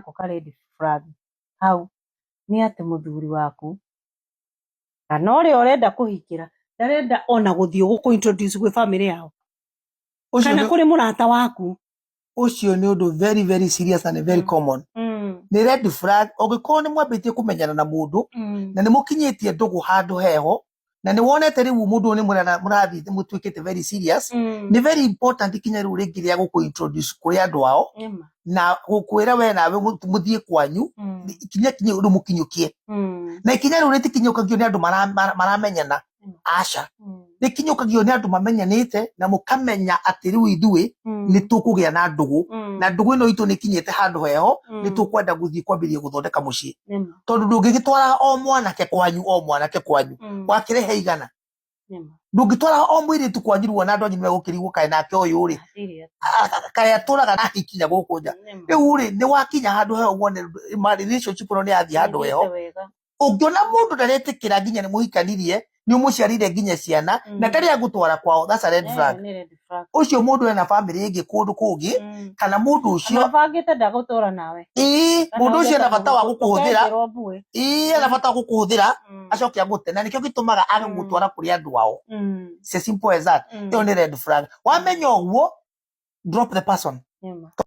nako ka red flag hau nĩ atĩ mũthuri waku kana ũrĩa ũrenda kũhikĩra ndarenda ona gũthiĩ gũkũ introduce gwĩ family yao Ũcio kana kũrĩ mũrata waku. Ũcio nĩ ũndũ very very serious and very common. Nĩ red flag ũngĩkorwo nĩ mwambĩtie kũmenyana na mũndũ na nĩ mũkinyĩtie ndũgũ handũ heho na nĩ wonete rĩu mũndũ ũyũ nĩ mũrathiĩ mũtuĩkĩte very serious, nĩ very important ikinya rĩu rĩngĩ rĩa gũkũ introduce kũrĩ andũ ao Nĩma. Na gũkwĩra we nawe mũthiĩ kwanyu. Ikinya kinya rĩu mũkinyũkie na ikinya rĩu rĩtikinyũkagio nĩ andũ maramenyana. Aca. Rĩkinyũkagio nĩ andũ mamenyanĩte na mũkamenya atĩ rĩu ithuĩ nĩ tũkũgĩa na ndũgũ na ndũgũ ĩno itũ nĩ ikinyĩte handũ heho, nĩ tũkwenda gũthiĩ kwambĩrĩria gũthondeka mũciĩ. Nĩma. Tondũ ndũngĩgĩtwara o mwanake kwanyu, o mwanake kwanyu wakĩrehe igana. Nĩma. Ndũngĩtwara o mũirĩtu kwanyu rĩu ona andũ anyu nĩmegũkĩrigwo kaĩ nake ũyũ rĩ Serious. Kaĩ atũraga na hikinya gũkũ nja. Nĩma. Rĩu rĩ, nĩ wakinya handũ heho wone ma relationship ĩno nĩ yathiĩ handũ heho. Nĩthiĩte wega. Ũngĩona mũndũ ndaretĩkĩra nginya nĩ mũhikanirie, nĩ ũmũciarire nginya ciana na ndarĩ agũtwara kwao, that's a red flag. Nĩ red flag. Ũcio mũndũ ena family ĩngĩ kũndũ kũngĩ kana mũndũ ũcio Kana bangĩte ndagũtũra nawe. Ĩĩ, mũndũ ũcio ena bata wa gũkũhũthĩra. Ũkenjerwo mbuĩ. Ĩĩ, ena bata wa gũkũhũthĩra acoke agũte, na nĩkĩo gĩtũmaga age gũgũtwara kũrĩ andũ ao. It's as simple as that. Ĩyo nĩ red flag. Wamenya ũguo, drop the person. Nĩma.